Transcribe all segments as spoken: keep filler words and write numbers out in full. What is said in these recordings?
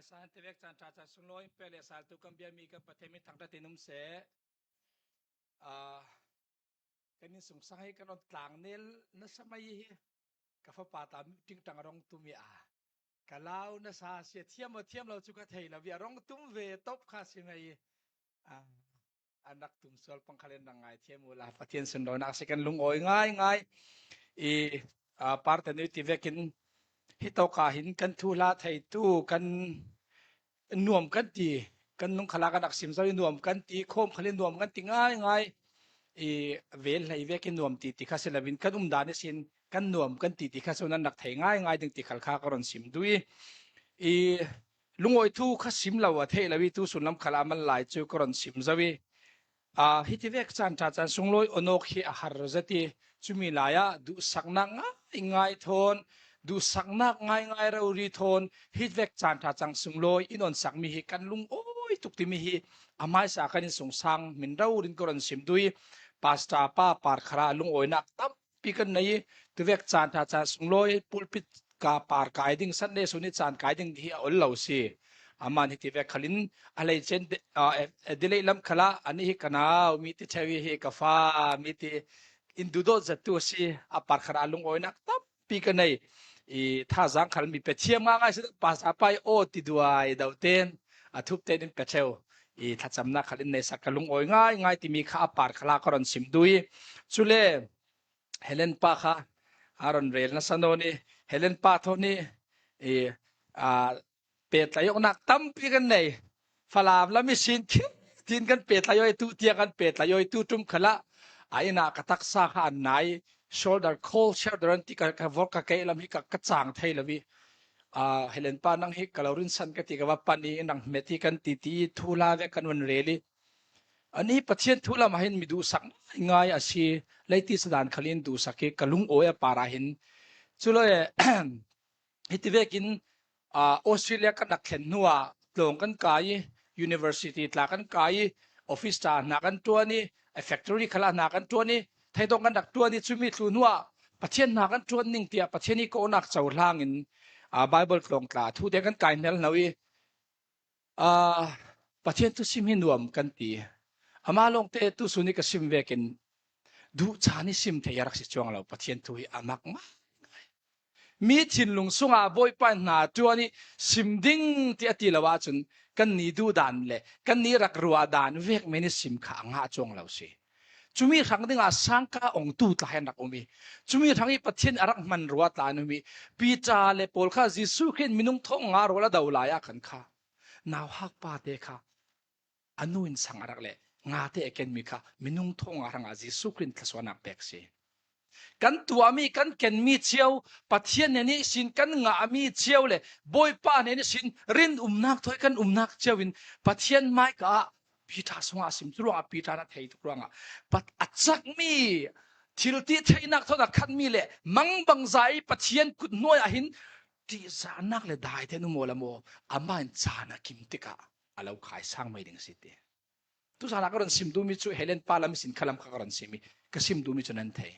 San te vek caan ṭha caan sunglawi in pek le saltu kan biami kan Pathian min thangṭhat in um seh. Ah, kan innsungsang hi kan rawn tlangnel nasa mai hi. Ka fapa ta ṭingṭang a rawng tum hi a, ka lau nasa si a, thiam a thiam lo chu ka thei lo hi a, rawng tum ve tawp kha si mai hi. Ah, a nak tum sual pang khalin rang ngai thiam ula, Pathian sunlawina a si kan lungawi ngai ngai. I, a, Parte nui ti vekin hi tawkah hin kan thu hla theitu kan nuam kan ti, kan nung khala kan ak sim zo i nuam kan ti, khawm khalin nuam kan ti ngai ngai. I vel hlei vekin nuam ti ti kha si lovin kan um dan i sin kan nuam kan ti ti kha sawn an rak thei ngai ngai ding ti khal kha ka rawn sim dui. I lungawi thu kha sim lo a theih lo i tu sun lam khala man lai chu ka rawn sim zo i. A, hiti vek caan ṭha caan sunglawi awnawk hi a har zet i chumi laia duhsakna ngai ngai thawn, duhsakna ngai ngai rori thawn, hi vek caan ṭha caan sunglawi in awnsak mi hi kan lungawi tuk ti mi hi a hmaisa kan insungsang min rorin ka rawn sim dui. Pastor pa Parkhara lungawina tam pi kan nei i, tu vek caan ṭha caan sunglawi pulpit ka par kai ding, Sunday suni caan kai ding hi a awl lo si. Aman hiti vek khalin a lei chen de-, a, e, e, delay lam khala ani hi ka nau, mi ti theu hi ka fa, mi ti in duhdawt zet tu si, a Parkhara lungawina tam pi ka nei. I thazang khal mi pe thiam ngai ngai si, Pastor pa i aw ti duai dau ten, a thup ten in pe theu. I thlachamna khalin nei sak ka lungawi ngai ngai ti mi kha a Parkhara ka rawn sim dui. Chule, Helen pa kha a rawn rel nasa nawn i, Helen pa thawn i, i, a, petlaiawkna tampi kan nei. Falam lam i sin khi tin kan petlaiawi tu tia kan petlaiawi tu tum khala a ina ka taksa kha an nai, shoulder, cold shoulder an ti ka, ka vawr ka kei lam hi ka, ka chang thei lo i. A, Helen pa nang hi ka lo rinsan ka ti ka va pan i, nang hmet hi kan ti ti thu hla vek kan rawn rel i. Ani Pathian thu lamah hin mi duhsak ngai ngai a si, leiti sadan khalin duhsak hi ka lungawi a parah hin. Chule, hiti vekin, a, Australia kan rak thlen hnuah tlawng kan kai i, university tla kan kai i, office ta hna kan ṭuan i, a factory khalah hna kan ṭuan i, theitawng kan rak ṭuan i, chumi thlu hnuah Pathian hna kan ṭuan ning tia Pathian i kawhnak cohlangin, a, Bible tlawng tla thu te kan kai hmel hno i, a, Pathian thu sim hi nuam kan ti. Ama lawngte tu suni ka sim vekin duh chan i sim thei a rak si chuang lo, Pathian thu hi a mak ngai ngai. Mi thinlung sunga Bawipa hna ṭuan i sim ding ti a ti lo ahcun kan ni duh dan le kan ni rak ruah dan vek men i sim kha a ngah chuang lo si. Cumi hrang dingah sangka ongtu tla hi an rak um i, cumi hrang i Pathian a rak hman ruat tla an um i, Peter le Paul kha Jesuh Khrih minung thawng nga rawl a do lai ah khan kha nauhak pate kha a nu in sang a rak le ngate a kenmi kha minung thawng nga hrangah Jesuh Khrih in thluasuahnak pek si. Kan tuahmi, kan kenmi cio, Pathian hnen ihsin kan ngahmi cio le Bawipa hnen ihsin rinumnak thawi kan umnak cio in Pathian hmaika ah Peter sungah a sim, curuangah Peter na thei tuk ruangah pat a cakmi thiltih theihnak thawn a khatmi le mangbangza i Pathian kut hnuai ah hin ṭihzahnak le daite nu maw la maw, amah in caan a kim tikah a lo khaisang mai ding a si ti. Tuzanah ka rawn sim duhmi chu Helen pa lam ihsin khalam kha ka rawn sim i ka sim duhmi chu nan thei.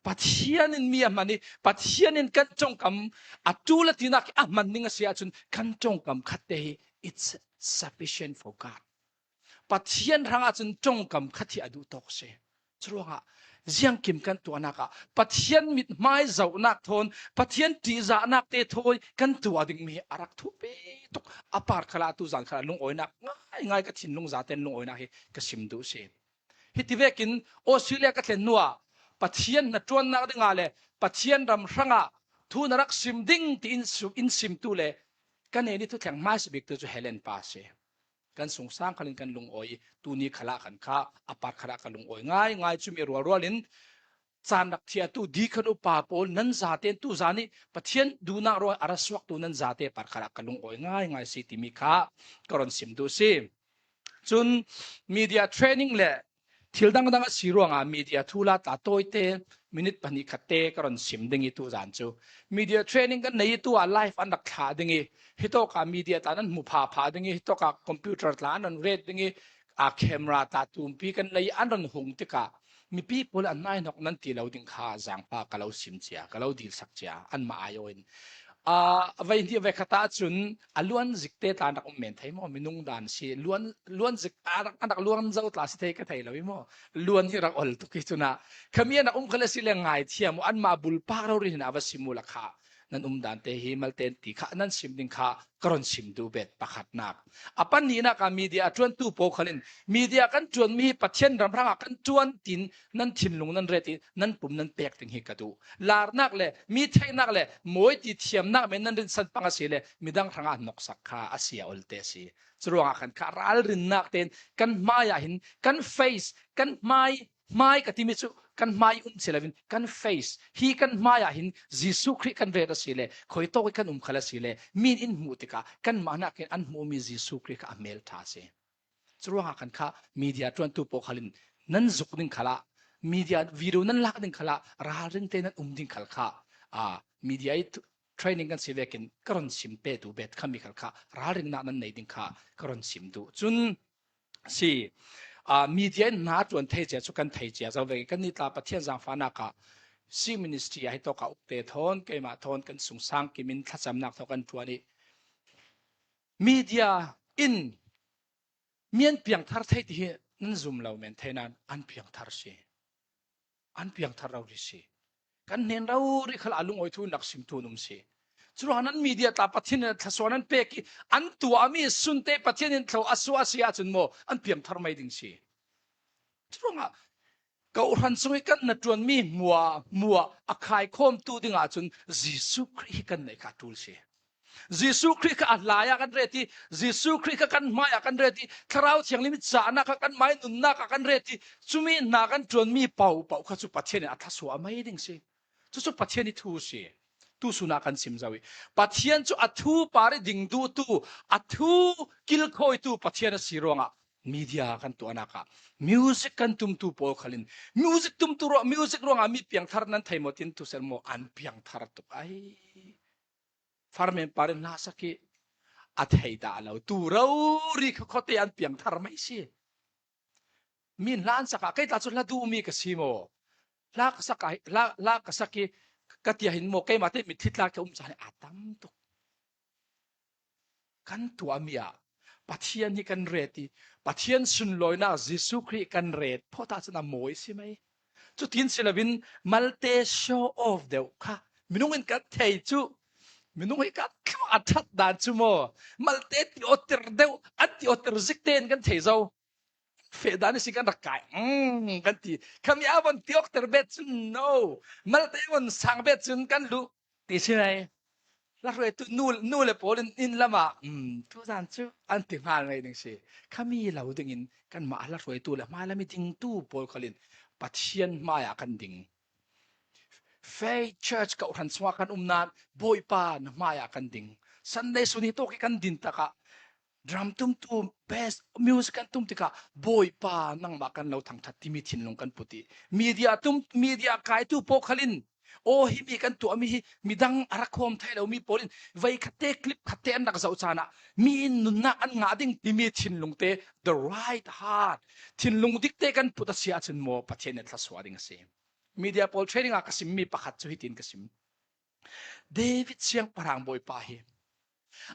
Pathian in mi a hman i Pathian in kan ṭongkam a ṭul a tinak a hman ding a si ahcun kan ṭongkam khatte hi it's sufficient for God. Pathian hrangah cun ṭongkam khat hi a duh tawk si. Curuangah ziangkim kan tuahnak ah Pathian mithmai zohnak thawn Pathian ṭihzahnak te thawi kan tuah dingmi hi a rak thupi tuk. A par khalah tuzan khalah lungawinak ngai ngai ka thinlung zaten lungawinak hi ka sim duh si. Hiti vekin Australia ka thlen hnuah Pathian hnaṭuannak dingah le Pathian ram hrangah thu na rak sim ding tiin su-, in simtu le ka neni thuthleng hmaisa biktu cu Helen pa si. Kan sungsang khalin kan lungawi i tuni khalah khan kha a par khalah ka lungawi ngai ngai cumi rualrual in caan rak thiatu deacon upa pawl nan zate in tuzan i Pathian duhnak ruang a ra suaktu nan zate par khalah ka lungawi ngai ngai si timi kha ka rawn sim duh si. Cun media training le thil dangdang a si ruangah media thu la tla tawite minute pahnih khatte ka rawn sim ding i tuzan cu media training kan nei i tu ah live an rak thlah ding i hitawkah media tla nan hmu phapha ding i hitawkah computer tla an rawn ret ding i a camera tla tumpi kan lei an rawn hung tikah mipi pawl an hnaihnok nan ti lo ding kha zangpa ka lo sim cia ka lo dilsak cia anmah ai aw in A, a vai ni a vai khat ah cun a luan zikte tla rak um men thei maw? Minung dan si luan, luan zik a rak, a rak luan zo tla si thei ka thei lo i maw? Luan hi rak ol tuk i cun ah khami a rak um khal a si le ngaithiam uh, anmah bulpak rori hin a va sim uh la kha nan um dan te hi malte ti kha nan sim ding kha ka ron sim duh bet pakhatnak. A panihnak ah media a ṭuantu pawl khal in media kan ṭuanmi hi Pathian ram hrangah kan ṭuan tin nan thinlung nan ret i nan pum nan pek ding hi ka duh. Larnak le mi theihnak le mawi ti thiamnak men nan rinsan pang a si le midang hrangah noksak kha a si a olte a si. Curuangah khan kha ralrinnak tein kan hmai ah hin kan face, kan hmai, hmai ka timi cu kan hmai um si loin kan face hi kan hmai ah hin Jesuh Khrih kan ret a si le khuitawk i kan um khal a si le mi in in hmuh tikah kanmah hnakin an hmuhmi Jesuh Khrih kha a hmel ṭha a si. Curuangah khan kha media ṭuantu pawl khal in nan zuk ding khalah, media video nan lak ding khalah, ralring te nan um ding khal kha, a, media i tu-, training kan si vekin ka ron sim pe duh bet khami khal kha ralringnak nan nei ding kha ka ron sim duh. Cun si, a, media in hna ṭuan thei cia cu kan thei cia zo vekin kan ni tla Pathian zaangfahnak ah si ministry ah hi tawk ah ukte thawn, keimah thawn kan sungsang kim in thlacamnak thawn kan ṭuan i media in mi an piangthar thei ti hi nan zum lo men thei nain an piangthar si. An piangthar rori si. Kan hnen rori khal a lungawi thu in rak sim tu an um si. Curuangah nan media tla Pathian in thluasuah nan pek i an tuahmi sunte Pathian in thluasuah a si ahcun maw an piangthar mai ding si. Curuangah Kohhran sung i kan na ṭuanmi hmuah, hmuah a khaikhawmtu dingah cun Jesuh Khrih hi kan neih kha a ṭul si. Jesuh Khrih kha a hla ah kan ret i, Jesuh Khrih kha kan hmai ah kan ret i, Thlarau Thianghlim i cahnak kha kan hmai nunnak ah kan ret i, cumi hna kan ṭuanmi paohpaoh kha cu Pathian in a thluasuah a mai ding si. Cucu Pathian i thu si. Tu sun ah kan sim zo i, Pathian cu a thu par i ding duhtu, a thu kilkhawitu Pathian a si ruangah media kan tuahnak ah music kan tumtu pawl khal in music tumtu ruang, music ruangah mi piangthar nan thei maw tin thusel maw an piangthar tuk ai. Farmen par in hla sak i a thei dah lo tu rori kha khuate an piangthar mai si. Min hla an sak ah kei tla cu hla duhmi ka si maw? Hla ka sak ah, hla, hla ka sak i ka tiah hin maw keimah te mitthli tla ka um caan a tam tuk. Kan tuahmi ah Pathian hi kan ret i Pathian sunlawinak Jesuh Khrih kan ret phawt ahcun a mawi si mai. Cutin si loin malte show off deuh kha minung in kan thei cu, minung hi kan thluak a ṭhat dan cu maw, malte tiawter deuh, an tiawter zik tein kan thei zo. Feh dan ihsin kan rak kai, mm, kan ti. Khami a von tiawkter bet cun no, malte von sang bet cun kan luh ti si lai. Hla hruaitu nu, nu le pawl in inn lamah, mm, tuzan cu an ti hngal ngei ding si. Khami lo dingin kanmah hla hruaitu le hmailam i dingtu pawl khal in Pathian hmaiah kan ding. Faith Church Kohhran sungah kan um nain Bawipa na hmaiah kan ding. Sunday sun hi tawk i kan din takah drum tumtu, bass music kan tum tikah Bawipa nangmah kan lo thangṭhat timi thinlung kan put i media tum, media kaitu pawl khal in aw himi kan tuahmi hi midang a rak khawm thei lomi pawl in voi khatte clip khatte an rak zoh caan ah mi in nunnak an ngah ding timi thinlung te, the right heart, thinlung dikte kan put a si ahcun maw Pathian in thluasuah ding a si. Media pawl training ah ka simmi pakhat cu hitin ka sim. David siangpahrang Bawipa hi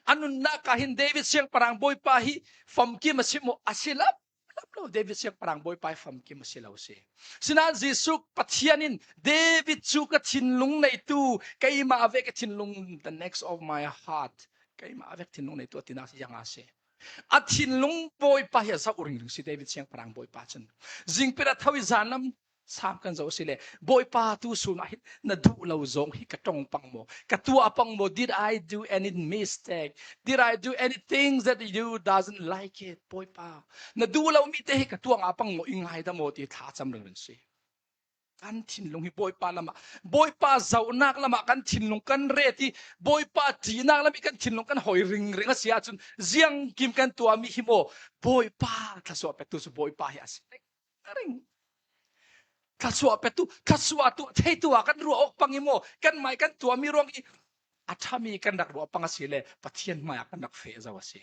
a nunnak ah hin David siangpahrang Bawipa hi famkim a si maw? A si lam, lam lo. David siangpahrang Bawipa hi famkim a si lo si. Sinain Jesuh Pathian in David cu ka thinlung neitu, keimah ve ka thinlung, the next of my heart, keimah ve ka thinlung neitu a tinak ziang a si. A thinlung Bawipa hi a zoh ringring si David siangpahrang Bawipa cun. Zingpir a tho i zan lam sam kan zoh si le, Bawipa, tu sun ah hin na duh lo zong hi ka ṭong pang maw? Ka tuah pang maw? Did I do any mistake? Did I do anything that you doesn't like it? Bawipa, na duh lo mi te hi ka tuah ngah pang maw? I ngaida maw ti thlacam ringring si. Kan thinlung hi Bawipa lamah, Bawipa zohnak lamah kan thinlung kan ret i, Bawipa ṭihnak lam i kan thinlung kan hoi ringring a si ahcun ziangkim kan tuahmi hi maw? Bawipa thluasuah petu cu Bawipa hi a si ringring. Thluasuah petu, thluasuah tuah theitu ah kan ruah awk pang i maw? Kan mai kan tuahmi ruang i a ṭhami kan rak ruah pang a si le Pathian hmaiah kan rak feh zo a si.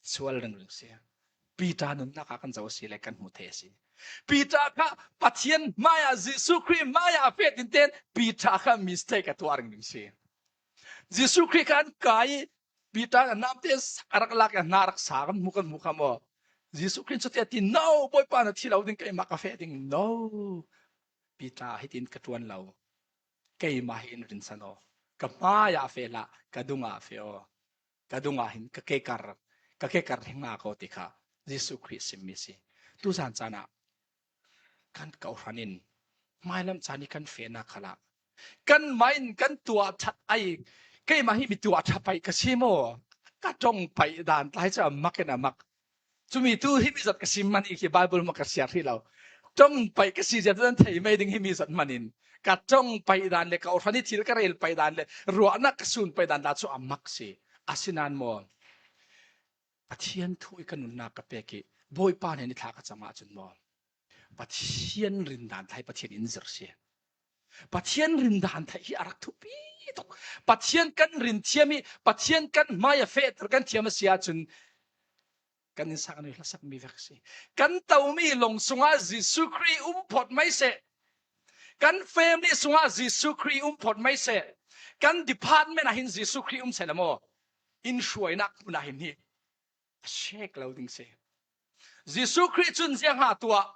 Sual ringring si. Peter nunnak ah kan zoh a si le kan hmu thei a si. Peter kha Pathian hmaiah, Jesuh Khrih hmaiah a feh tinten Peter kha mistake a tuah ringring si. Jesuh Khrih kha an kai, Peter a namte a rak lak, a hna rak sa kan hmu, kan hmu kha maw? Jesuh Khrih in chutia ti, "No, Bawipa, na thi lo ding, keimah ka feh ding." "No, Peter, hitin ka ṭuan lo. Keimah hi in rinsan aw. Ka hmaiah feh hlah, ka dungah feh aw. Ka dungah hin ka kekar, ka kekar hi ngak aw," ti kha Jesuh Khrih simmi si. Tuzan caan ah kan kohhran in hmailam caan i kan fehnak khalah kanmah in kan tuah ṭhat ai, keimah hi mi tuah ṭha paih ka si maw? Ka ṭong paih dan tlai cu a mak in a mak. Cumi tu himi zat ka sim man i khi Bible maw ka siar hrih lo. Ṭong paih ka si zia tu nan thei mai ding himi zat man in. Ka ṭong paih dan le ka ohran i thil ka rel paih dan le ruahnak ka sun paih dan dah cu a mak si. Asinain maw, Pathian thu i ka nunnak ka pek i Bawipa hnen i thla ka cam ahcun maw, Pathian rindan tlai Pathian in zir si. Pathian rindan theih hi a rak thupi tuk. Pathian kan rin thiam i Pathian kan hmai a fehter kan thiam a si ahcun kan innsang a nui hlasak mi vek si. Kan tomi lawng sungah Jesuh Khrih um phawt mai seh. Kan family sungah Jesuh Khrih um phawt mai seh. Kan department ah hin Jesuh Khrih um seh la maw, in hruainak hmun ah hin hi a sek lo ding si. Jesuh Khrih cun ziang ha tuah,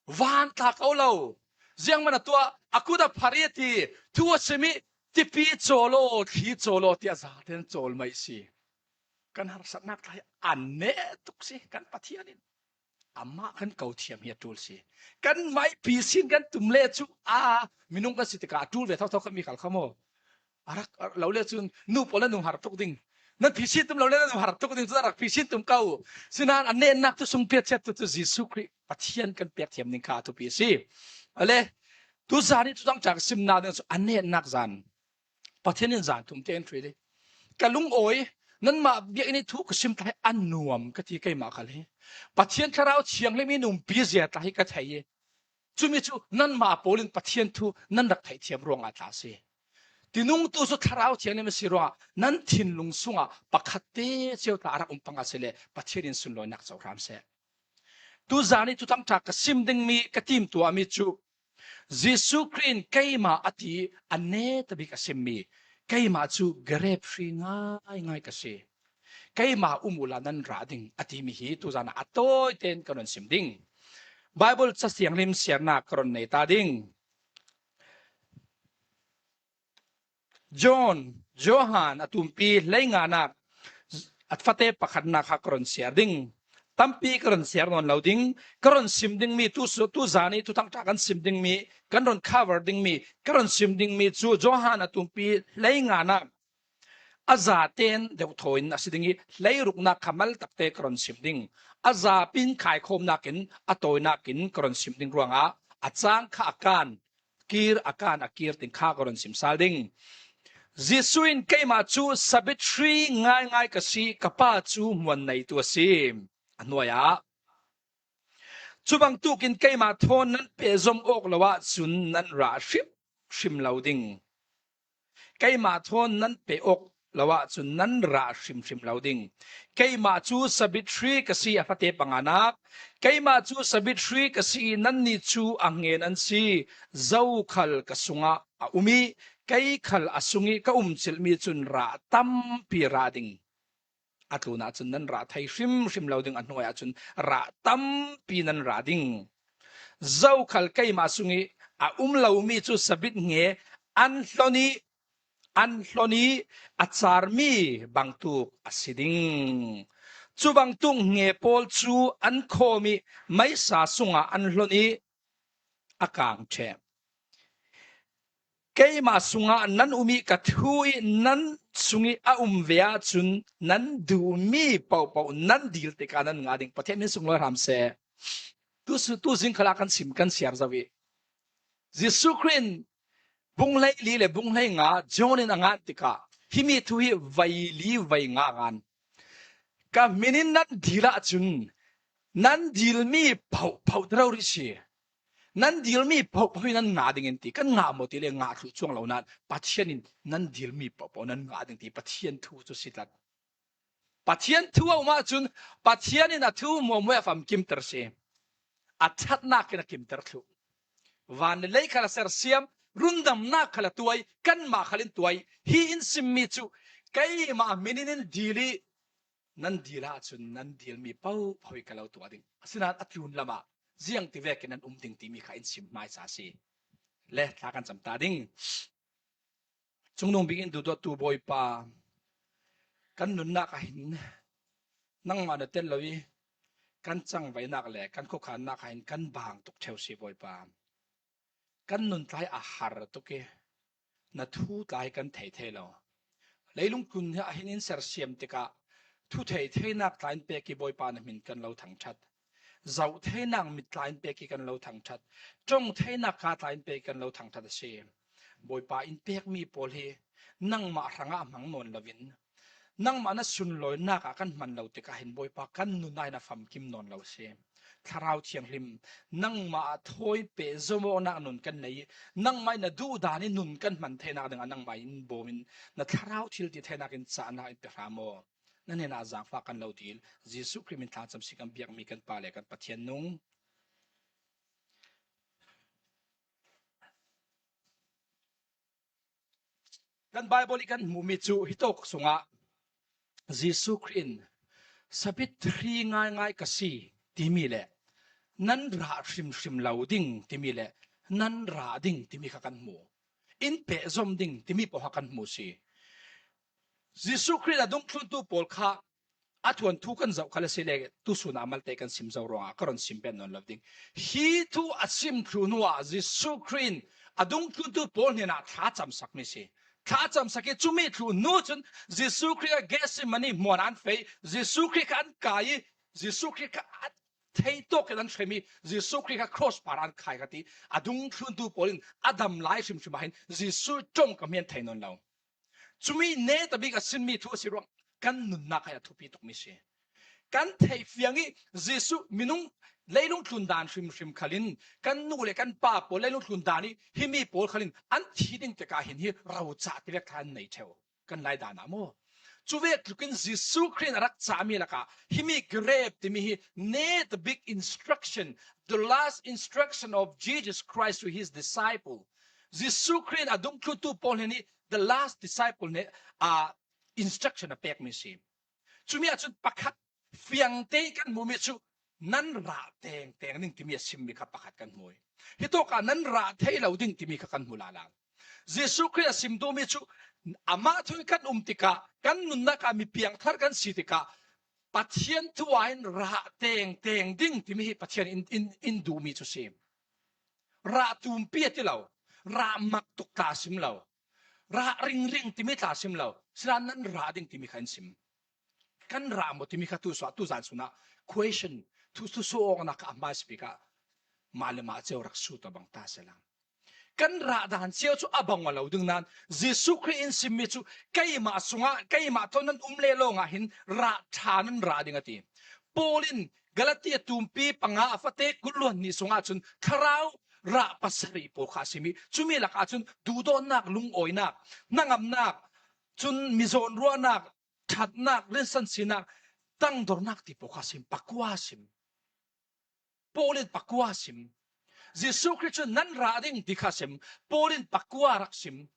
van tla ko lo, ziang man a tuah, a kut a phar i a ti, thu a sim i, tipi cawl aw, thli cawl aw, tiah zaten cawl mai si. Kan harsatnak tlai a neh tuk si, kan Pathian in. Amah kan ko thiam hi a ṭul si. Kan maipi sin kan tum le cu, a, minung kan si tikah a ṭul ve thotho kan mi khal kha maw? A rak lo le cun nu pawl nan um har tuk ding. Nan pi sin tum lo le nan um har tuk ding, cu a rak pi sin tum ko. Sinain a netnak tu sung piat chiat tu cu Jesuh Khrih Pathian kan pek thiam ding kha a thupi a si. Ale, tu zan i tu tangṭa ka simnak ding cu a netnak zan. Pathian in zan thum tein ṭhui dih. Ka lungawi, nanmah biakinn i thu ka sim tlai a nuam ka ti keimah khal hi. Pathian Thlarau Thianghlim in umpi zia tlai hi ka thei i. Cumi cu nanmah pawl in Pathian thu nan rak theihthiam ruangah tla a si. Tinung tu cu Thlarau Thianghlim a si ruangah nan thinlung sungah pakhat te cio tla a rak um pang a si le Pathian in sunlawinak cohram seh. Tu zan i tu tangṭa ka sim dingmi ka timtuahmi cu Jesuh Khrih in keimah a ti a neta bik a simmi keimah cu grep hri ngaingai ka si. Keimah um uhla nan rah ding a timi hi tuzan ah a tawi tein ka run sim ding. Bible Ca Thianghlim siarnak ka run nei ta ding. John, Johan a tumpi hleinganak a fate pakhatnak kha ka run siar ding. Tampi ka run siar nawn lo ding. Ka run sim dingmi tu, tu zan i tu tangṭa kan sim dingmi, kan run cover dingmi, ka run sim dingmi cu Johan a tumpi hleinganak a zaten deuhthaw in a si ding i hleiruknak kha mal takte ka run sim ding. A zapi in khaikhawmnak in a tawinak in ka run sim ding ruangah a cang kha a kan kir a kan a kir ding kha ka run sim sal ding. Jesuh in keimah cu sabit hri ngaingai ka si, ka Pa cu hmuan neitu a si, a hnuai ah. Cu bangtuk in keimah thawn nan pehzom awk lo ahcun nan rah hrimhrim lo ding. Keimah thawn nan peh awk lo ahcun nan rah hrimhrim lo ding. Keimah cu sabit hri ka si, a fate panganak. Keimah cu sabit hri ka si i nannih cu a hnge nan si. Zokhal ka sungah a um i kei khal a sung i ka umcilhmi cun rah tampi rah ding. A tlun ahcun nan rah thei hrimhrim lo ding, a hnuai ahcun rah tampi nan rah ding. Zokhal keimah sung i a um lomi cu sabit hnge an hlon i an hlon i a carmi bangtuk a si ding. Cu bangtuk hnge pawl cu an khawm i meisa sungah an hlon i a kang ṭheh. Keimah sungah nan um i ka thu i nan sung i a um ve ahcun nan duhmi pohpoh nan dil tikah nan ngah ding. Pathian min sunglawi hram seh. Tu, tu zing khalah kan sim kan siar zo i Jesuh Khrih in bung hleili le bung hleinga John in a ngan tikah himi thu hi veili veinga a ngan. Ka hmin in nan dil ahcun nan dilmi pohpoh te rori si. Nan dilmi pohpoh hi nan ngah ding in ti. Kan ngah maw ti le ngah thluh cuang lo nain Pathian in nan dilmi pohpoh nan ngah ding ti Pathian thu cu si tlat. Pathian thu a um ahcun Pathian in a thu muamui a famkimter si. A ṭhatnak in a kimter thluh. Van le lei khal a sersiam, Rundamnak khal a tuai, kanmah khal in tuai. Hi in simmi cu keimah min in in dil i nan dil ahcun nan dilmi paohpaoh hi ka lo tuah ding. Asinain a tlun lamah ziang ti vekin nan um ding timi kha in sim hmaisa a si. Le thla kan cam ta ding. Cungnung bik in duhdawttu Bawipa, kan nunnak ah hin nangmah na tel lo i kan cangvaihnak le kan khuakhannak ah hin kan bang tuk ṭheu si Bawipa. Kan nun tlai a har tuk i na thu tlai kan thei thei lo. Leilung tlun ah hin in sersiam tikah thu thei theinak tlai in pek i Bawipa na hmin kan lo thangṭhat. Zoh theinak mit tlai in pek i kan lo thangṭhat. Ṭong theinak ka tlai in pek i kan lo thangṭhat a si. Bawipa in pekmi pawl hi nangmah hrangah hmang nawn loin, nangmah na sunlawinak ah kan hman lo tikah hin Bawipa kan nun ah hin a famkim nawn lo a si. Thlarau Thianghlim, nangmah a thawi pehzom awknak nun kan nei i, nangmah in na duhdan i nun kan hman theinak dingah nangmah in bawm in na thlarau thil ti theinak in cahnak in pe hram aw. Na hnenah zaangfah kan lo dil. Jesuh Khrih min thlacam si kan biakmi kan Pa le kan Pathian nung. Kan Baibal i kan hmuhmi cu hitawk sungah Jesuh Khrih in sabit hri ngaingai ka si timi le nan rah hrimhrim lo ding timi le nan rah ding timi kha kan hmu. In pehzom ding timi paoh kha kan hmu si. Jesuh Khrih a dungthluntu pawl kha a thuanthu kan zoh khal a si le, tusun ah malte kan sim zo ruangah ka rawn sim bet nawn lo ding. Hi thu a sim thluh hnuah Jesuh Khrih in a dungthluntu pawl hnenah thlacamsakmi si. Thlacamsak i cumi thluh hnu cun Jesuh Khrih a Gethsemane hmuan an fei, Jesuh Khrih kha an kai i, Jesuh Khrih kha a theitawk in an hrem i, Jesuh Khrih kha cross par an khai kha ti, a dungthluntu pawl in a dam lai hrimhrim ah hin Jesuh ṭongkam hi an thei nawn lo. Cumi netabik a sinmi thu a si ruang kan nunnak ah a thupi tukmi si. Kan theih fiang i Jesuh minung leilung tlun dan hrimhrim khalin kan nu le kan pa pawl leilung tlun dan i himi pawl khalin an thi ding tikah hin hi rocah ti vek thla an nei ṭheu. Kan lai dan ah maw? Cu vek tlukin Jesuh Khrih in a rak cahmi lakah himi grep timi hi netabik instruction, the last instruction of Jesus Christ to his disciple. Jesuh Khrih in a dungthluntu pawl hnen i the last disciple nih, ah, instruction a pekmi si. Cumi ahcun pakhat fiangte kan hmuhmi cu nan rah tengteng ding timi a simmi kha pakhat kan hmu i, hitawk ah nan rah thei lo ding timi kha kan hmu lala. Jesuh Khrih a sim duhmi cu amah thawi kan um tikah kan nunnak ah mi piangthar kan si tikah Pathian thu ah hin rah tengteng ding timi hi Pathian in, in, in duhmi cu si. Rah tumpi a ti lo, rah mak tuk tla sim lo, rah ringring timi tla sim lo, sinain nan rah ding timi kha in sim. Kan rah maw timi kha tu suah, tu zan sunah question, thu, thusuh awknak kha a hmaisabik ah mah le mah cio rak sut a bang ta sela. Kan rah dan cio cu a bang aw lo ding nain Jesuh Khrih in simmi cu keimah sungah, keimah thawn nan um le lawngah hin rah ṭha nan rah ding a ti. Paul in Galatia tumpi panga a fate kul luan hnih sungah cun thlarau rah pasarih pawl kha a simi, cumi lakah cun duhdawtnak, lungawinak, hnangamnak, cun mizawn ruahnak, ṭhatnak, rinsan sinak, tangdornak ti pawl kha a sim, pakua a sim. Paul in pakua a sim. Jesuh Khrih cun nan rah ding ti kha a sim. Paul in pakua rak sim.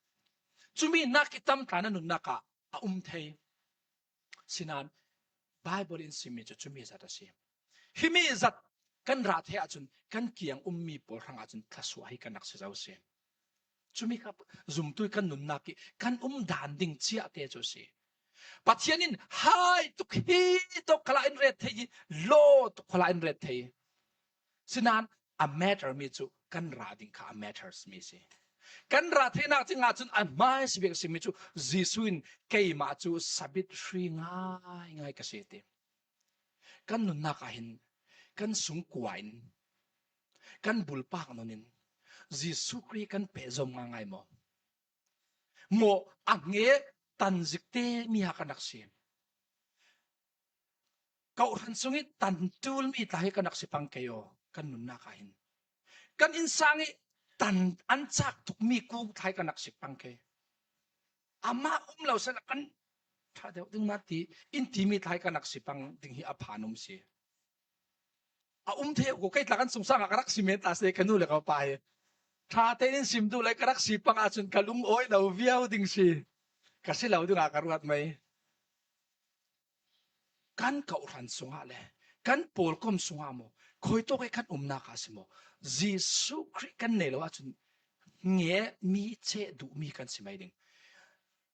Cumi nak i tam tla na nunnak ah a um thei. Sinain Baibal in simmi cu cumi zat a si. Himi zat kan rah thei ahcun kan kiang ummi pawl hrangah cun thlasuah hi kan rak si zo a si. Cumi kha zumtu kan nunnak i kan um dan ding ciahte cu a si. Pathian in hai tuk hi tuk khalah in ret thei i law tuk khalah in ret thei. Sinain a matter mi cu kan rah ding kha a matters mi si. Kan rah theinak dingah cun a hmaisabik a simi cu Jesuh in keimah cu sabit hri ngaingai ka si ti. Kan nunnak ah hin kan sungkua in kan bulpak nun in Jesuh Khrih kan pehzom ngaingai maw? Maw a hnge tanzikte mi ha kan rak si. Kawhhran sung i tan ṭulmi tla hi kan rak si pang kei aw, kan nunnak ah hin. Kan innsang i tan an cak tukmi kung tla hi kan rak si pang kei. Amah um lo sehla kan ṭha deuh ding na ti in timi tla hi kan rak si pang ding hi a phan um si. A um thei ko, kei tla kan sungsang ah ka rak si men ta si, ka nu le ka pa hi. Ṭha tein in sim duh lai ka rak si panga cun ka lungawi lo viau ding si. Ka si lo dingah ka ruat mai. Kan kawhhran sungah le kan pawlkom sungah maw, khuitawk i kan umnak ah si maw, Jesuh Khrih kan nei lo ahcun nge mi ceh duhmi kan si mai ding.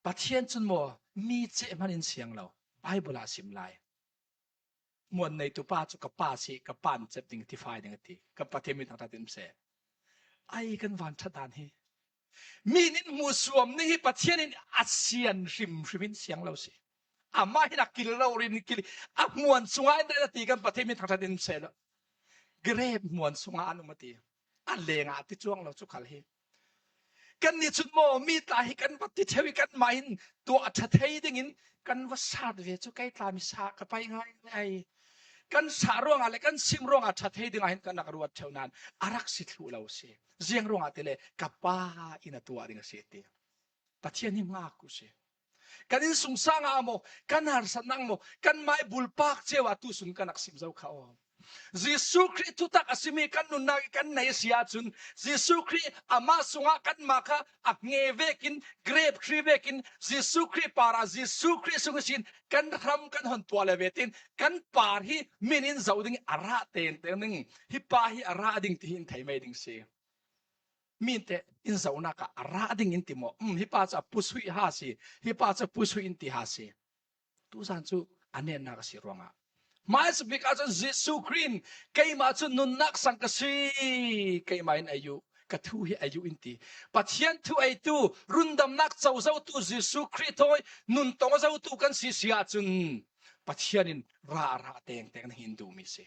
Pathian cun maw, mi ceh hman in siang lo, Baibal ah sim lai. Muan neitu pa cu ka pa si, ka pa in cep ding, tifai ding a ti. Kan Pathian min thangṭhat in um seh. Ai kan van ṭhat dan hi. Mi nih hmuhsuam ning hi Pathian in a sian hrimhrim in siang lo si. Amah hin a kil lo rin kil, a hmuan sungah in ren a ti kan Pathian min thangṭhat in um seh lo. Grep hmuan sungah an um a ti. A lengah a ti cuang lo cu khal hi. Kannih cun maw, mi tla hi kan va ti ṭheu i kanmah hin tuah ṭha thei dingin kan va sat ve cu kei tla mi sa ka pai ngaingai. Kan sa ruangah le kan sim ruangah ṭha thei dingah hin kan rak ruat ṭheu nain a rak si thluh lo si. Ziang ruangah ti le ka pa in a tuah ding a si ti. Pathian hi ngak u si. Kan innsungsang ah maw, kan harsatnak maw, kan mai bulpak cio ah tusun kan rak sim zo kha aw. Jesuh Khrih thutak a simi kan nunnak i kan nei a si ahcun, Jesuh Khrih amah sungah kanmah kha a nge vekin, grep hri vekin, Jesuh Khrih parah Jesuh Khrih sung ihsin kan hram kan hon tuah le vetin, kan par hi min in zoh ding a rah tengteng ding, hi pa hi a rah ding tihi in thei mai ding si. Minte in zohnak ah a rah ding in ti maw? Um, hi pa cu a pusuih ha si, hi pa cu pusuih in ti ha si. Tuzan cu a netnak a si ruangah. Hmaisabik ahcun Jesuh Khrih in keimah cu nunnak sang ka si, keimah in a yuh, ka thu hi a yuh in ti. Pathian thu eitu, rundamnak co zotu Jesuh Khrih thawi nun tong zotu kan si si ahcun Pathian in rah a rah tengteng na hin duhmi si.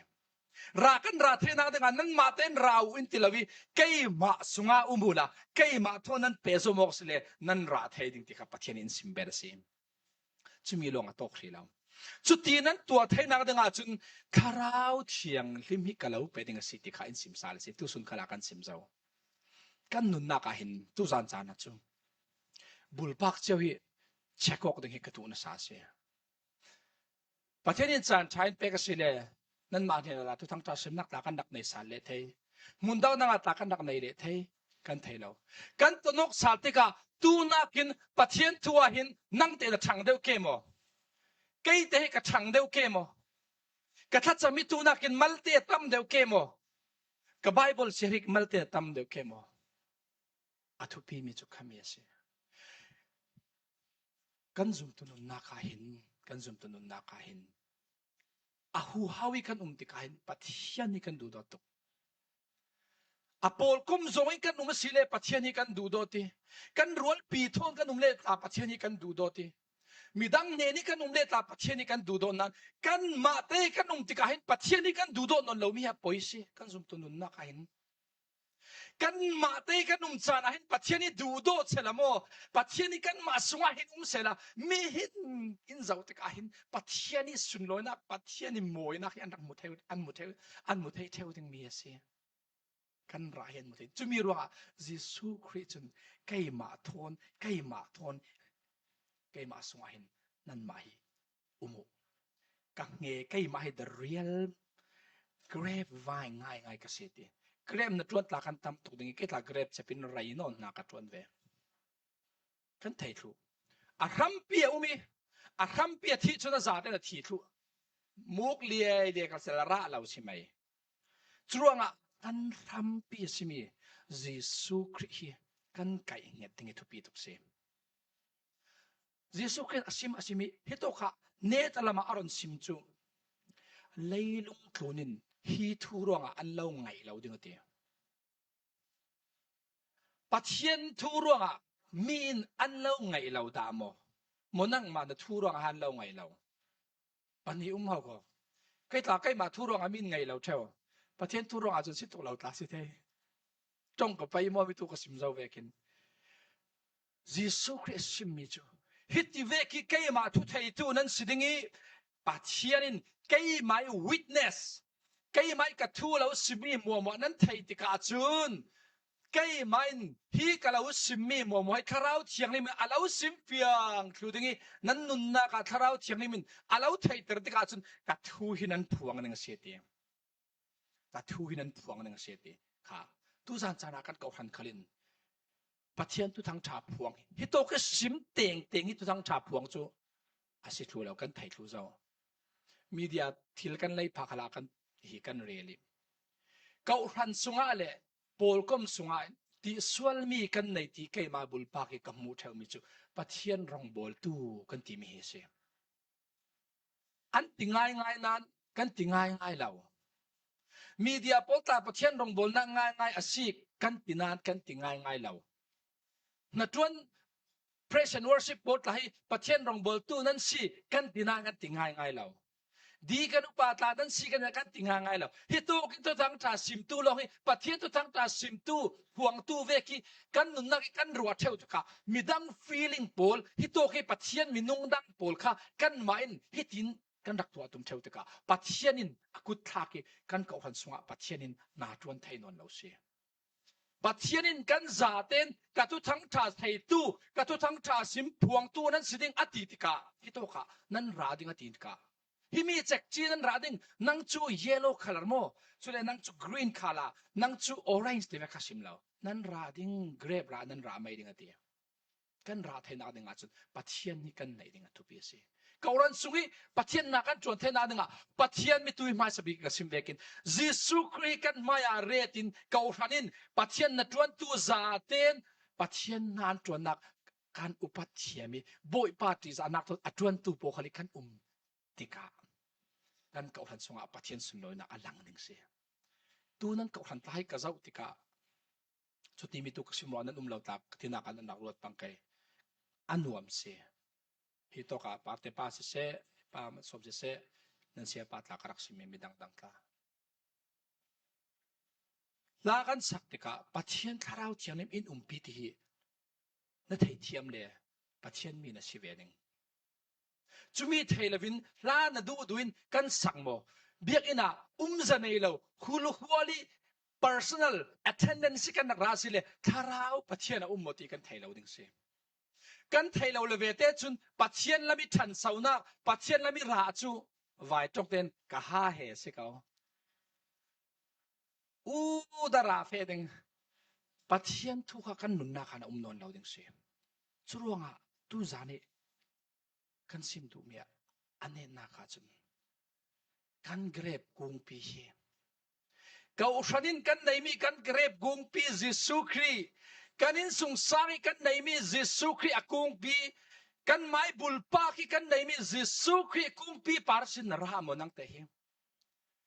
Rah kan rah theinak dingah nanmah tein rah u in ti lo i, keimah sungah um uhla, keimah thawn nan pehzom awk si le nan rah thei ding ti kha Pathian in sim bet a si. Cumi lawng a tawk hrih lo. Cuti nan tuah theinak dingah cun Thlarau Thianghlim hi ka lo pe ding a si ti kha in sim sal a si. Tusun khalah kan sim zo. Kan nunnak ah hin tuzan caan ah cu bulpak cio hi check awk ding hi ka duh nasa a si. Pathian in caan ṭha in pek a si le, nanmah hnenah thuthang ṭha simnak tla kan rak nei sal leh thei, hmundaunak ah tla kan rak nei leh thei, kan thei lo. Kan tonawk sal tikah tunakin Pathian thu ah hin nangte na ṭhang deuh ke maw? Keite hi ka ṭhang deuh ke maw? Ka thlacam hi tunakin malte a tam deuh ke maw? Ka Baibal siar hi malte a tam deuh ke maw? A thupimi cu khami a si. Kan zumtu nunnak ah hin, kan zumtu nunnak ah hin a huhau i kan um tikah hin Pathian hi kan duhdawt tuk. A pawlkom zong i kan um a si le Pathian hi kan duhdawt i, kan rualpi thawn kan um le tla Pathian hi kan duhdawt i, midang hnen i kan um le tla Pathian hi kan duhdawt nain, kanmah te kan um tikah hin Pathian hi kan duhdawt nawn lomi hi a poi si, kan zumtu nunnak ah hin. Kanmah te kan um caan ah hin Pathian hi duhdawt sehla maw, Pathian hi kanmah sungah hin um sehla, mi hin in zoh tikah hin Pathian hi sunlawinak, Pathian hi mawinak hi an rak hmu thei, an hmu thei, an hmu thei ṭheu dingmi a si. Kan rah hi an hmu thei. Cumi ruangah Jesuh Khrih cun keimah thawn, keimah thawn, keimah sungah hin nanmah hi um uh. Ka hnge, keimah hi the real grapevine ngaingai ka si ti. Grape na ṭuan tla kan tam tuk ding i, kei tla grape cepin rei nawn hna ka ṭuan ve. Kan thei thluh. A hrampi a um i, a hrampi a thih cun a zate na thi thluh. Muk liai liai ka si, a rah lo si mai. Curuangah kan hrampi a simi Jesuh Khrih hi kan kaih hnget ding i thupi tuk si. Jesuh Khrih a sim a simi hi tawkah neta lamah a ron sim cu leilung tlun in hi thu ruangah an lo ngaih lo ding a ti. Pathian thu ruangah mi in an lo ngaih lo dah maw? Maw nangmah na thu ruangah an lo ngaih lo? Pahnih um hau ko. Kei tla keimah thu ruangah mi in ngaih lo ṭheu. Pathian thu ruangah cun si tuk lo tla si thei. Ṭong ka pai maw mi tu ka sim zo vekin. Jesuh Khrih a simmi cu hiti vek hi keimah thu theitu nan si ding i, Pathian in keimah i witness, keimah i ka thu lo simmi muahmuah nan theih tikah cun, keimah in hi ka lo simmi muahmuah hi Thlarau Thianghlim in a lo sim fiang thlu ding i, nan nunnak ah Thlarau Thianghlim in a lo theihter tikah cun ka thu hi nan phuang ning a si ti. Ka thu hi nan phuang ning a si ti kha Tuzan caan ah kan kohhran khal in Pathian thuthang ṭha phuang hi. Hitawk hi sim tengteng hi thuthang ṭha phuang cu a si thlu lo, kan thei thlu zo. Media thil kan lei phak hal ah kan hi kan rel i, kohhran sungah le pawlkom sungah tihsualmi kan nei ti keimah bulpak hi ka hmuh ṭheuhmi cu Pathian rawngbawltu kan timi hi a si. An ti ngaingai nain kan ti ngaingai lo. Media pawl tla Pathian rawngbawlnak ngaingai a si kan ti nain kan ti ngaingai lo. Hnaṭuan praise and worship pawl tla hi Pathian rawngbawltu nan si kan ti nain kan ti ngaingai lo. Deacon upa tla nan si kan kan ti ngaingai lo. Hitawk in thuthang ṭha simtu lawng hi Pathian thuthang ṭha simtu phuangtu vek hi kan nunnak hi kan ruah ṭheu tikah midang feeling pawl, hitawk hi Pathian minung dang pawl kha kanmah in hitin kan rak tuah tum ṭheu tikah Pathian in a kut thlak i kan kohhran sungah Pathian in na ṭuan thei nawn lo si. Pathian in kan zaten ka thuthang ṭha theitu, ka thuthang ṭha sim phuangtu nan si ding a ti tikah, hitawkah nan ra ding a ti tikah, himi cekci nan ra ding, nang cu yellow color maw, cule nang cu green color, nang cu orange tivek kha sim lo, nan ra ding, grape ra nan ra mai ding a ti. Kan rah theinak dingah cun Pathian hi kan neih ding a thupi a si. Kohhran sung hi Pathian na kan ṭuan theinak dingah Pathian mi tui hmaisa bik ka sim vekin Jesuh Khrih kan hmaiah retin kohhran in Pathian na ṭuantu zaten Pathian na an ṭuannak kan upat thiam i Bawipa ṭihzahnak thawn a ṭuantu pawl khal hi kan um tikah kan kohhran sungah Pathian sunlawinak a lang ding si. Tu nan kohhran tla hi ka zoh tikah cuti mi tu ka sim ruang nan um lo tla ka tinak an rak ruat pang kei. A nuam si. Hitawkah pate pa siseh, pa sawm siseh, nan sia pa tla ka rak sim mi dangdang tla. Hla kan sak tikah Pathian Thlarau Thianghlim in umpi ti hi na theithiam le Pathian mi na si ve ding. Cumi thei loin hla na duhduh in kan sak maw? Biakinn ah umza nei lo, hulhual i personal attendance kan rak ra si le Thlarau Pathian a um maw ti kan thei lo ding si. Kan thei lo le vete cun Pathian lam i ṭhansonak, Pathian lam i rah cu vai ṭongten ka ha he si ko. U da ra feh ding Pathian thu kha kan nunnak ah na um nawn lo ding si. Curuangah tuzan i kan sim duhmi ah a netnak ahcun kan grep kungpi hi. Kohhran in kan neihmi kan grep kungpi Jesuh Khrih, kan innsungsang i kan neihmi Jesuh Khrih a kungpi, kan mai bulpak i kan neihmi Jesuh Khrih kungpi par sin na ra maw nangte hi?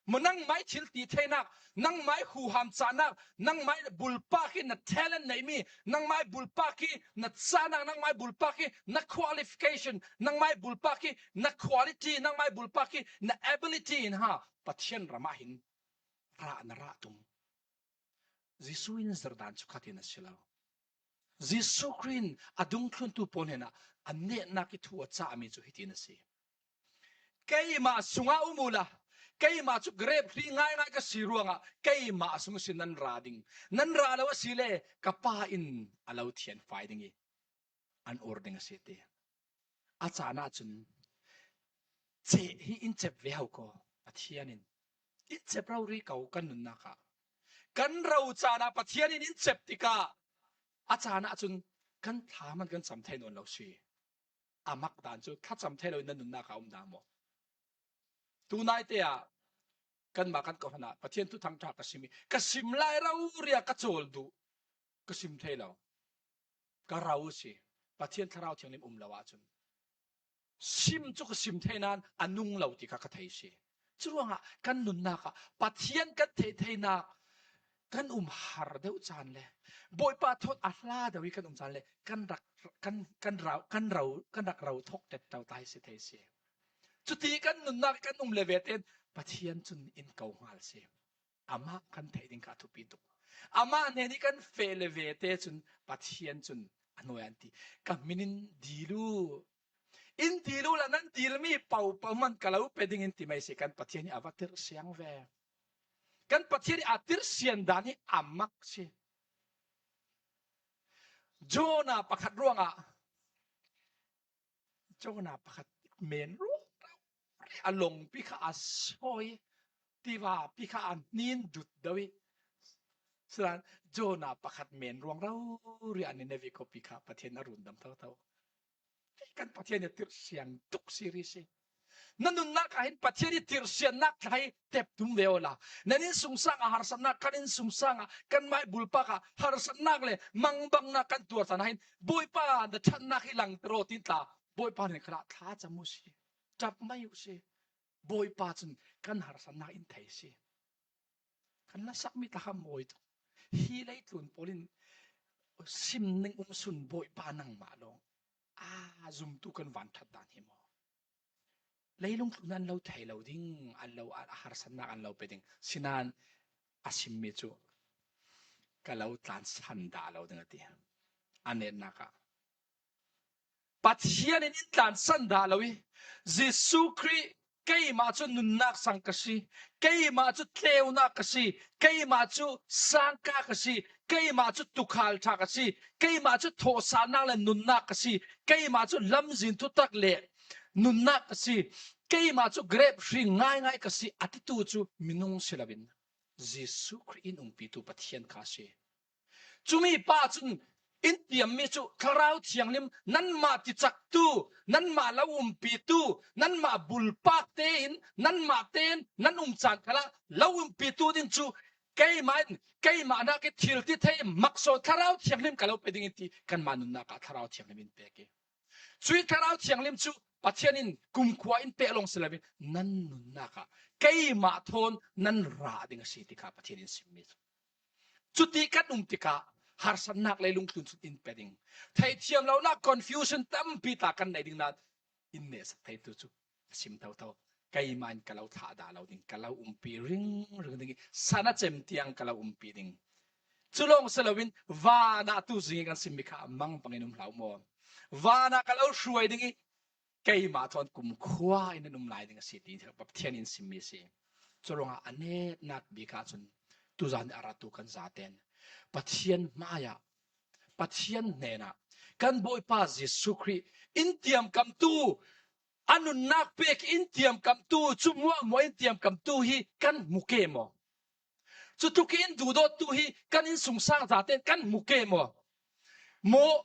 Maw nangmai thil ti theinak, nangmai huham cahnak, nangmai bulpak hi na talent neihmi, nangmai bulpak hi na cahnak, nangmai bulpak hi na qualification, nangmai bulpak hi na quality, nangmai bulpak hi na ability in ha Pathian ram ah hin rah na rah tum. Jesuh in zirdan cu khatin a si lo. Jesuh Khrih in a dungthluntu pawl hnenah a netnak i thu a cahmi cu hitin a si. Keimah sungah um uhla, keimah cu grep hri ngaingai ka si ruangah keimah sung sin nan ra ding. Nan ra lo asile ka Pa in a lo thianfai ding i an ur ding a si ti. A caan ahcun ceh hi in cep ve ho ko Pathian in. In cep rori ko kan nunnak ah. Kan ro caan ah Pathian in in cep tikah a caan ahcun kan thla hman kan cam thei nawn lo si. A mak dan cu thlacam thei loin nan nunnak ah um dah maw? Tunaite ah kanmah kan kohhran ah Pathian thuthang ṭha ka sim i ka sim lai rori ah ka cawl duh, ka sim thei lo. Ka ro si. Pathian Thlarau Thianghlim um lo ahcun sim cu ka sim thei nain a nung lo ti kha ka thei si. Curuangah kan nunnak ah Pathian kan theih theinak kan um har deuh caan le Bawipa thawn a hla deuh i kan um caan le kan rak kan kan rau kan rau kan rak ro thok tet to tai si thei si. Cuti kan nunnak kan um le ve tein Pathian cun in ko hngal si. Amah kan theih ding kha a thupi tuk. Amah hnen i kan feh le ve te cun Pathian cun a hnuai an ti. Ka hmin in dil uh. In dil uhla nan dilmi pohpoh man ka lo pe ding in ti mai si. Kan Pathian hi a va tirhsiang ve. Kan Pathian hi a tirhsian dan hi a mak si. Jonah pakhat ruangah Jonah pakhat men rori a longpi kha a sawi, tiva pi kha a hnin dut deuh i Chuan Jonah pakhat men ruang rau riah Nineveh khuapi kha Pathian a run dam tho tho. Kan Pathian hi tirhsian tuk siri si. Na nunnak ah hin Pathian hi tirhsiannak thla hi tep tum ve awla. Nan insungsang ah harsatnak, kan insungsang ah, kan mai bulpak ah harsatnak le mangbangna kan tuar tan ah hin, Bawipa, na ṭhatnak hi lang tiraw, tin tla Bawipa nen khalah thla cham u si. Ṭap mai u si. Bawipa chun kan harsatnak in thei si. Kan lasak mi tla kha mawi tu. Hi leitlun pawlin sim ning um sun Bawipa nangmah lawng a zumtu kan van ṭhat dan hi maw? Leilung tlun an lo thei lo ding, an lo, a harsatnak an lo pe ding. Sinan a sim mi chu ka lo tlansan dah lo ding a ti. A netnak ah Pathian in in tlansan dah lo i, Jesu Khrih, keimah chu nunnak sang ka si, keimah chu tleunak ka si, keimah chu sangka ka si, keimah chu tukhal ṭha ka si, keimah chu thawhsaknak le nunnak ka si, keimah chu lamzin thutak le nunnak ka si, keimah chu grep hring ngaingai ka si, a titu chu minung si loin Jesu Khrih in umpitu Pathian kha a si. Chumi pa chun in tiam mi chu Thlarau Thianghlim, nanmah tichaktu, nanmah lo umpitu, nanmah bulpak tein, nanmah ten nan um chan khalah lo umpitu ding chu keimah in, keimah nak i thil ti thei maksawn Thlarau Thianghlim ka lo pe ding in ti kanmah nunnak ah Thlarau Thianghlim in pek i. Chui Thlarau Thianghlim chu Pathian in kumkhua in pek lawng si loin nan nunnak ah keimah thawn nan rah ding a si ti kha Pathian in sim mi chu. Chuti kan um tikah harsatnak leilung tlun chun in pe ding. Theithiam lonak, confusion tampi tla kan nei ding nan in nehsak theitu chu a sim tho tho. Keimah in ka lo thlah dah lo ding, ka lo umpi ring ring ding i, sana chem tiang ka lo umpi ding. Chu lawng si loin vanah tu zing i kan sim mi kha mangbangin um hlau maw? Vanah ka lo hruai ding i, keimah thawn kumkhua in an um lai ding a si ti Pathian in sim mi si. Chu ruangah a netnak bik ah chun tuzan a ratu kan zaten Pathian hmaiah, Pathian hnenah, kan Bawipa Jesu Khrih in tiamkamtu, a nunnak pek in tiamkamtu, chu muahmuah in tiamkamtu hi kan hmu ke maw? Chu thuk in duhdawttu hi kan insungsang zaten kan hmu ke maw? Maw,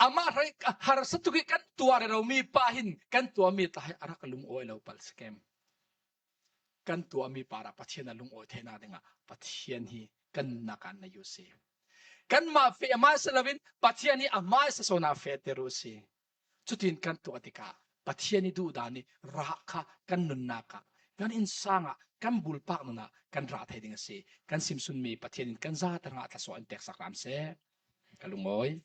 amah hrang harsa thuk hi kan tuah rero mi pa hin kan tuah mi tla hi a rak lungawi lo pal si kem? Kan tuah mi parah Pathian a lungawi theihna dingah Pathian hi kan nunnak ah nei u si. Kanmah feh a hmaisa loin Pathian hi a hmaisa sawnah fehter u si. Chutin kan tuah tikah Pathian i duhdan i rah kha kan nunnak ah, kan insang ah, kan bulpak nunah kan rah thei ding a si. Kan simsun mi Pathian in kan zate hrangah thluasuah in peksak hram seh. Ka lungawi.